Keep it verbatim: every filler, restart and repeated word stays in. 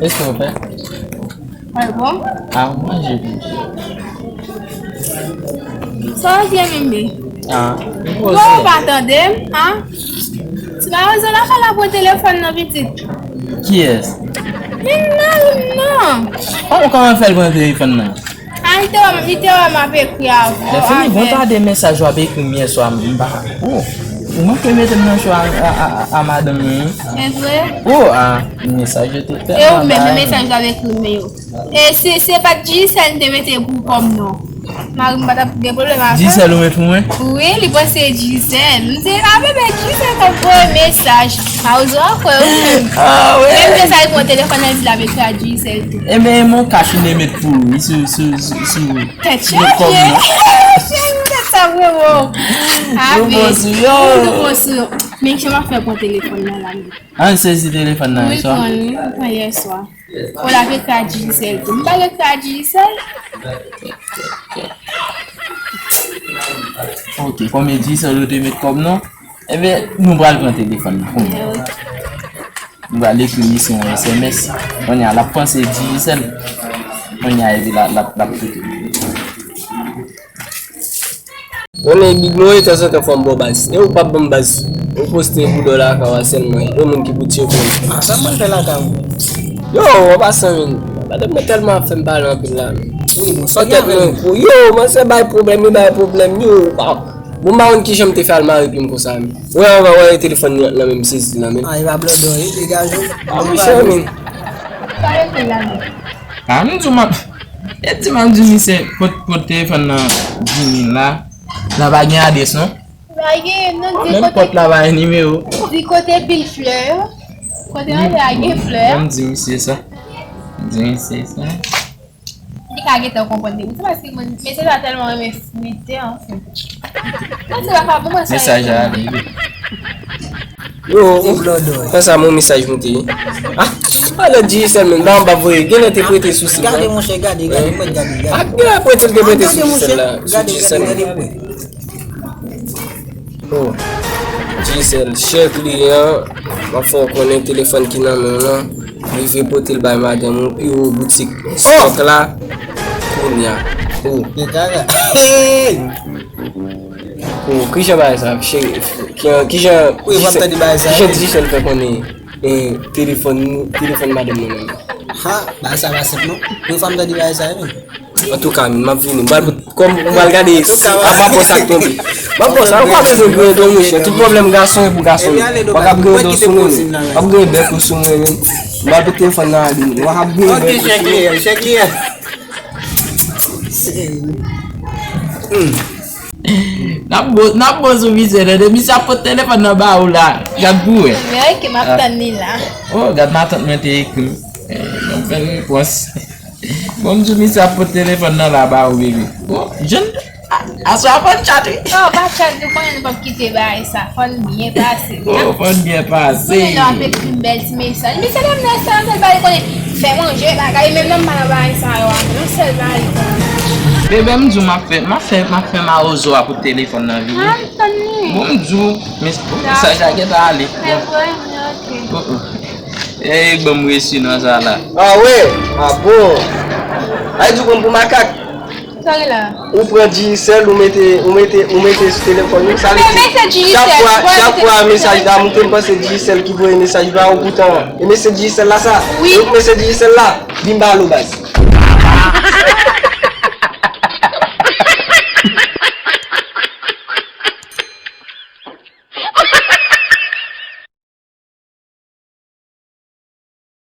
Èske w fè? Mwen bon? Ah, manje plis. Sa w vle menm? Ah, m poze. Bon, ou pa tande m, an? Ti Mawozo la fè l ap pran telefòn nan, pitit. Kiyès? Vin nan, vin nan. Kòman, kòman fè l pran telefòn nan? Ah, li te wè m, li te wè m ap ekri avè w. Lè fini, gon ta de mesaj w ap ekri m yè swa, m pa. Oh, ou manke mete m nan cho a, a, a, a, a madanm mwen, wi. E vre? Oh, ah, mesaj yo te tèlman bay. E ou menm, mesaj w ap ekri m yo. E si se pa t Digicel m te mete pou kòm non, mari m pa t ap gen pwoblèm avè m. Digicel ou met pou mwen? Wi, li panse Digicel. M di, a bebe, Digicel k ap voye mesaj. Mawozo a kwè ou menm. Ah, wi. Menm ke sa, li pran telefòn nan, li di l ap ekri a Digicel tou. Ebyen, e mon kach li met pou ou, wi, sou, sou, sou, sou. Tèt chaje. Tèt sa vrèman. Nou bon sou yo. Nou bon sou yo. Men jan m ap fè pran telefòn nan la, men. An sezi telefòn nan yè swa. Wi, pran li, pran yè swa. Ou la ke ka Digicel tou. M pa ke ka Digicel. Ok, kòm e Digicel ou te met kòm non. Ebyen, nou pral pran telefòn nan kounye a. Nou pral ekri misye yon S M S. Kounye a, l ap panse Digicel. Kounye a, epi l ap, l ap, l ap koute. Konnen Big Mo, tanzantan fò m ba w baz. E ou p ap ban m baz. Ou poste pou dòla lakay w a sèlman. E moun ki pou tcheke w. Ah, sa mwen fè lakay ou? Yo, w ap pase, men. Madanm mwen tèlman ap fè m pale anpil la, men. Wi, bon, sa gen avè l. Yo, manzè bay pwoblèm, li bay pwoblèm, yo. Bon, m pa konn kijan m te fè al mare pye m konsa, men. Wè, anvan, wè, telefòn nan, nan men m sezi l la, men. Ah, e pa blòdò, e degaje w. Ah, monchè, men. Pa rete la, men. Ah, m di w, m ap, e di m ap di misye pot, pot telefòn nan Jimmy la. La pa gen adrès, non? Pa gen, non, di kote. Menm pòt la pa gen nimewo. Di kote pil flè yo. Kote yon la gen flè. Ban m di misye sa. Di misye sa. Li ka gentan konprann depi. Se paske mwen, mesye sa tèlman renmen flite, anfen. Mwen se pa bon, mwen sa. Mesaj la rive. Yo, fè sa, mon mesaj moute. Ah, alò di sèlman, ba m pa voye, gen lè te prete sou sim. Gade, monchè, gade, gade, mwen gade, gade. Ah, gen lè prete, te prete sou sèl la, sou di sèl. Oh, Digicel, chè kliyan, m ap fè w konnen telefòn ki nan men w lan, rive pote l bay madanm ou, pi wo boutik stòk la, kounye a. Oh. Hey! Oh, kijan bagay sa, chè, kijan, kijan Digicel fè konnen, eh, telefòn, telefòn madanm mwen nan men l? Ha, bagay sa pa senp non. Yon fanm tande bagay sa, non. Antouka, m ap vini. M pral, kòm m pral gade si a pa fòs ak tonbe. M ap fòs, ou pa bezwen griyen do, monchè. Tout pwoblèm gason e pou gason. Ou pa ka griyen do sou mwen, men. W ap griyen bèk ou sou mwen, men. M pral pete telefòn nan ale. W ap griyen bèk ou sou mwen. N ap bon, n ap bon sou misye, tande. Misye ap pot telefòn nan ba ou la. Gad pou wè. Men ok, m ap tann li la. Oh, gad matant mwen te ekri m. Eh, m ap fè repons. Bon, m di w misye ap pot telefòn nan la ba ou, bebe. Bon, jèn, a, aswè a fò n tchat, wi. Oh, pa tchat, nou konnen nou p ap kite bagay sa. Fò n byen pase. Oh, fò n byen pase. Konnen lè w ap ekri m bèl ti mesaj. Misye menm nan sèl, sèl bagay konnen fè manje, bagay, menm nan m pa nan bagay sa yo a. Nan sèl bagay konnen. Bebe, m di w m ap fè, m ap fè, m ap fè mawozo a pou telefòn nan vini. Ah, m tann li. Bon, m di w, mes-, bon, mesaj la gentan ale. Bon. Se vre? Ok. Oh, oh. Ey, ban m resi nan sa la. Ah wi? Ah bon? Ay di w pran m pou makak. Sa gen la? Ou pran Digicel, ou mete, ou mete, ou mete sou telefòn ou. Sa vle di, chak fwa, chak fwa mesaj la moute, m panse Digicel ki voye mesaj ba ou, poutan e mesye Digicel la sa. Wi. Donk mesye Digicel la, vin ba lo baz.